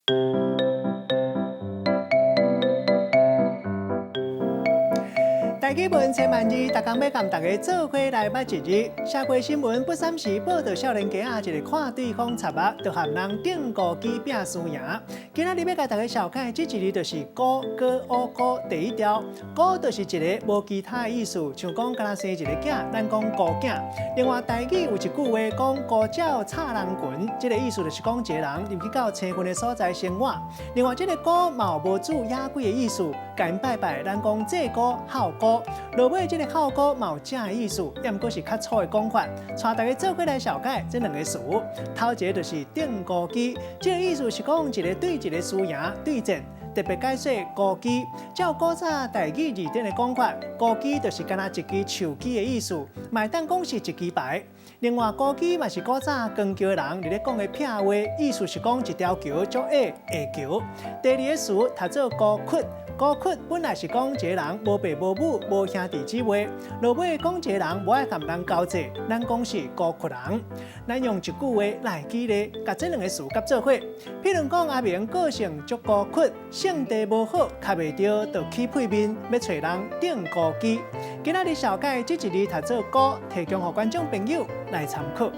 台語文千萬字，逐工欲共大家做伙來捌一字。社會新聞不三時報導少年家仔一个看對方插目，就和人釘孤枝拚輸贏。今仔日欲共大家紹介這一字就是孤 G U 孤第一條，孤就是一个無其他的意思，像講敢若生一个囝，咱講孤囝。另外台語有一句話講孤鳥插人群，這个意思就是講一个人入去到青雲的所在生活。另外這个孤嘛有無主野鬼的意思，共𪜶拜拜，咱講祭孤孝孤。落尾這个孝孤嘛有正的意思，抑毋過是較粗的講法。帶大家做伙來紹介這兩个詞，頭一个就是釘孤枝，這个意思是講一个對一个輸贏對戰，特別解說孤枝。照古早台語字典的講法，孤枝就是敢若一支樹枝的意思，嘛會當講是一支牌。另外，孤枝嘛是古早扛轎的人佇咧講的癖話，意思是講一條橋足矮下橋。第二个詞讀做孤窟。孤窟本來是講一个人無爸無母無兄弟姊妹，落尾講一个人無愛佮人交際，咱講是孤窟人。咱用一句話來舉例，共這兩个詞佮做伙。譬如講阿明個性足孤窟，性地無好，磕袂著就起屁面，欲揣人釘孤枝。今仔日紹介這一字讀做孤，提供予觀眾朋友來參考。